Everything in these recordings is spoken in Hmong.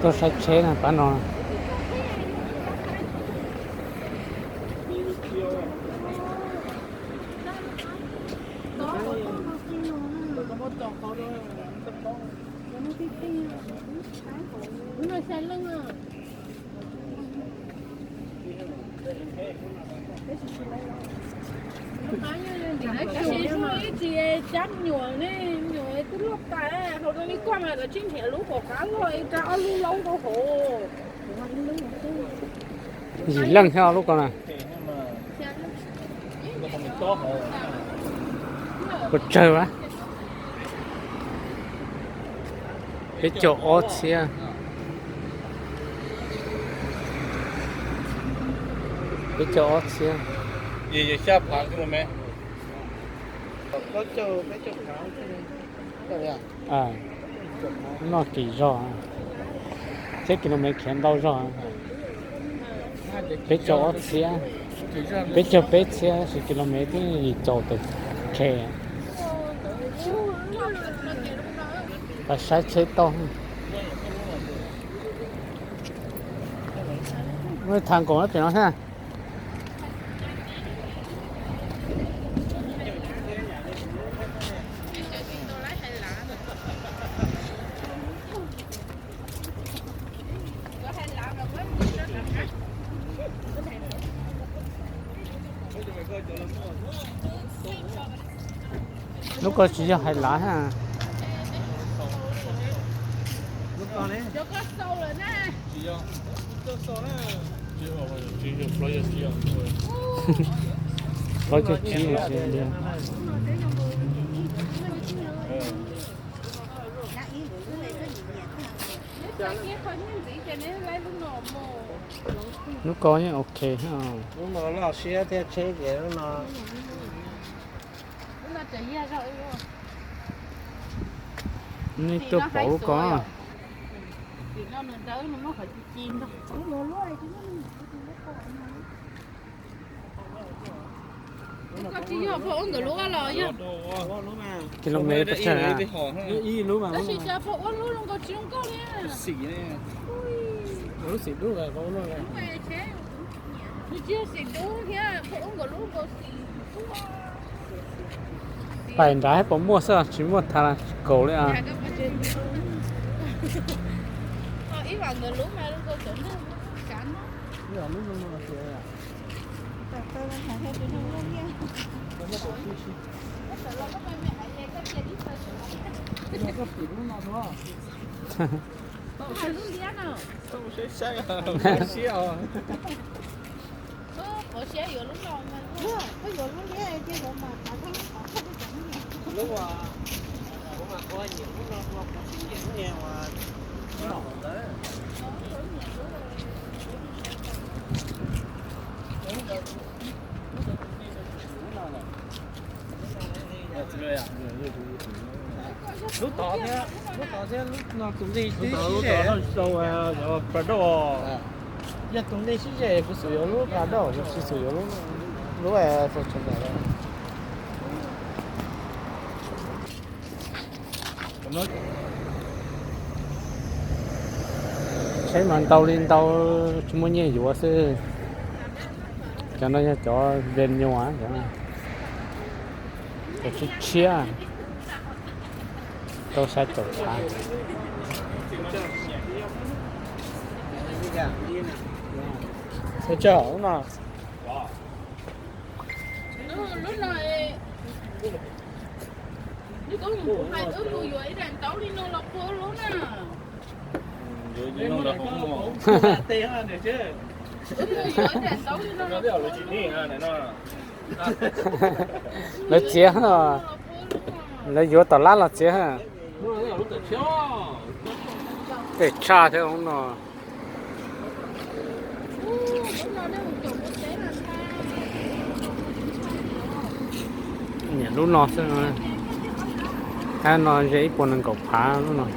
Tuaj saib tsheb na pab no. Tsis cab me nyuam ne, me nyuam twb loj tas, hauv no li kuaj mas lawv tsis nrhiav lub kaum qab loj, rau ob lub laub rau hauv. Yim leej thiab lub ko na. Puas tsawg a? Peb caug ob txhiab. Peb caug ob txhiab. Noj kis zog, txhiab kis lus mev khiav ntau zog. Peb caug ob txhiab, peb caug peb txhiab sis kis lus mev twb yim caum tawm khe. Pab saib tsheb tau. Muaj thav nkaum pem no thiab. Lub ko tsis yog hais lav ha. Plaub caug tsib. Lub ko yeej ok. Lub no loj siab thiab tsheb ces lub no. Nej tuaj pauv lub ko. Kis lus mev pes tsawg? Tab sis cas pog ua lub zoo nkaus tsis zoo nkauj li. Lub xim dub, nws tsis yog xim dub thiab, pog ua nkaus lub nkaus xim. Pais nrad puas muaj xwb, tsis muaj thav tsis kaus li. Ib vam nkawd lub mas zoo nkaus cov neeg kav no. Lub lub tod thiab, lub tod thiab lub no tus nqi tib sib ze. Yog tus nqi sib ze kuv xum yuav lub Prado, kuv tsis xum yuav lub, lub txog tseem ntawm. Tsheb mas ntau li ntau, tsis muaj nyiaj yuav xwb. Cov no yog cov Venue, cov tshiab tshiab, tau saib caum phav. Lub no, wb mus yuav ib daim ntaub li no los puas lub na? Wb mus yuav ib daim ntaub li no los puas lub? Lawv txiav, lawv yuav tom lab los txiav. Pem tshaj thiab no. Niam lub no xwb, tab no ze ib puas nees nkaum phav lub no.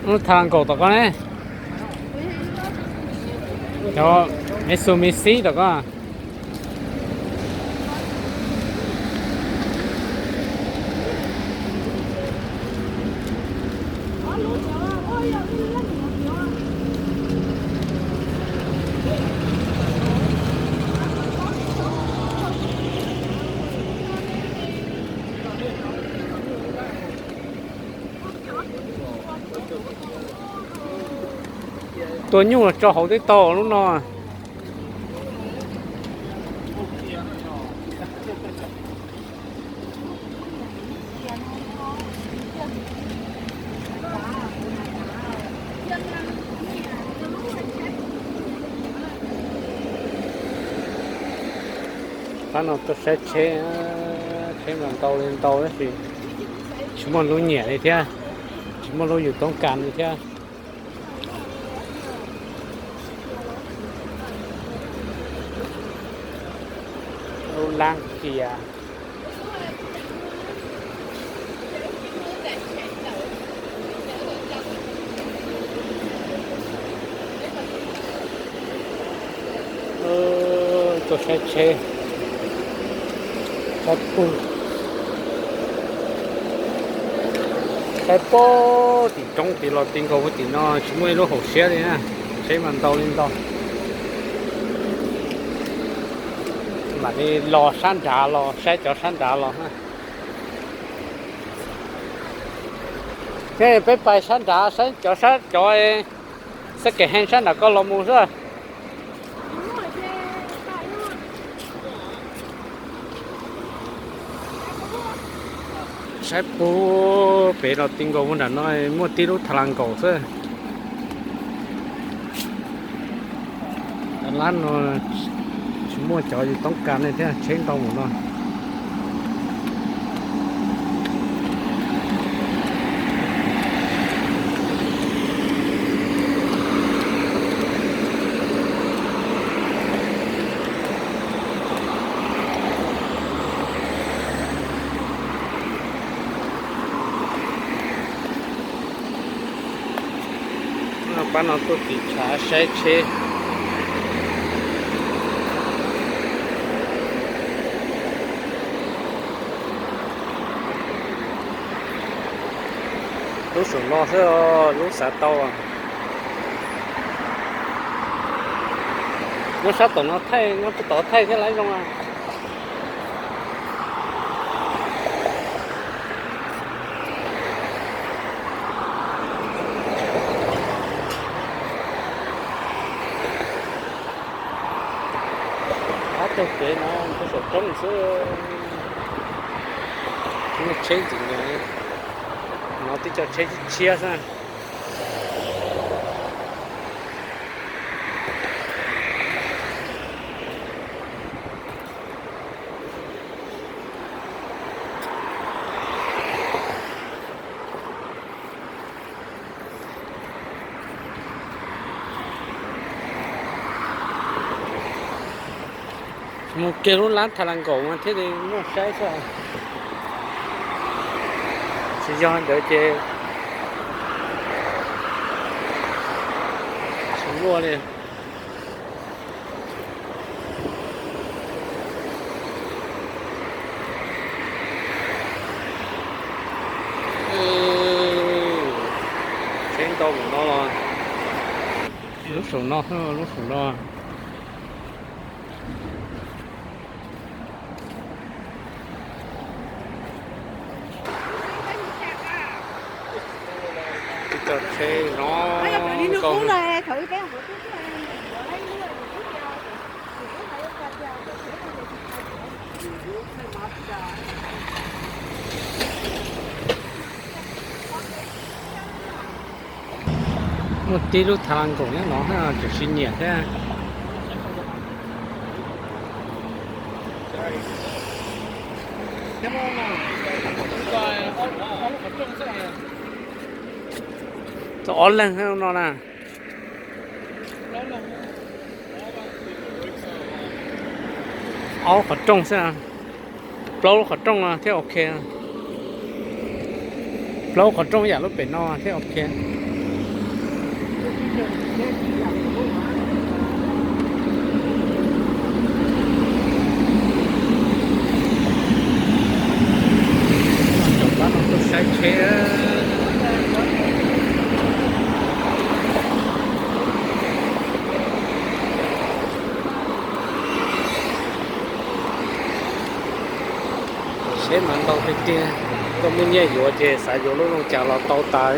Lub thav nkaum tom koj ne. Cov me xu me xib tom ko. Tua nyuj los tso hauv teb tau lub no. Pab no tuaj saib tsheb, tsheb mas ntau li ntau tab sis tsis muaj lub nyiam li thiab, tsis muaj lub yus toob kas li thiab. Lub lab kias. Tuaj saib tsheb, saib pug, saib pug tim roob tid los ti nkaus tim no tsis muaj ib lub hauv siab li na. Tsheb mas ntau li ntau. Mam li los sab nrad los saib cov sab nrad los na. Thiab peb pais sab nrad saib cov sab cov second hand sab nrad koj los mus xwb. Saib pug pem los ti nkaus mus nram no muaj tib lub tha las nkaus xwb. Lab no tsis muaj cov yus toob kas li thiab, tsheb ntau mus no. Pab no tuaj tim tshav saib tsheb. Lub saum no xwb, lub xav tau. Nyob sab tom no thaij, nyob tom thaij thiab lawv zoo. Qab taug kev no rau saum roob xwb. Tsis muaj tsheb ntxiv, no tib co tsheb tshiab xwb. Mus kiag lub lab Thaib Las Nkaum mas thiaj li muaj saib xwb. Tsis yog ntawd ces tsis muaj li. Tsheb ntau mus no los. Lub saum no, lub saum no. Tib co tsheb no. Muaj tib lub Thaib Las Nkaum nyob no, tseem sib nyiam thiab. Tau ob leeg no na. Ob qhov rooj xwb, plaub lub qhov rooj no thiab ok. Plaub qhov rooj yam lub pem no thiab ok. Tsheb mas ntau tiag tiag, koj muaj nyiaj yuav ces xav yuav lub zoo cas los tau tas.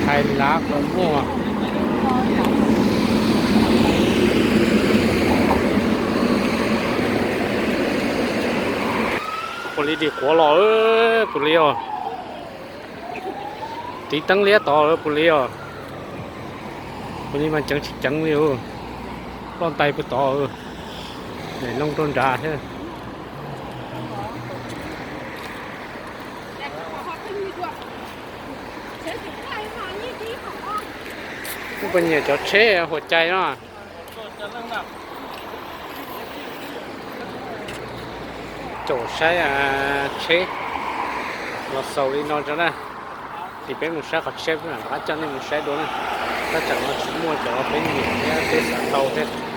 Hais lav kuj muaj. Puas li dim quav los, puas li os. Tiv teeb liab tod puas li os. Puas li mas ceev tsis ceev li. Loj ntais puag tod. Daim looj rau nrad thiab. Kuj pheej nyiam cov tsheb huam cai no. Caum saib tsheb los xaus li no tso na. Ces peb mus saib qhov tshiab, rov qab coj nej mus saib dua na. Tab tsam no tsis muaj cov peb nyiam thiab peb xav tau thiab.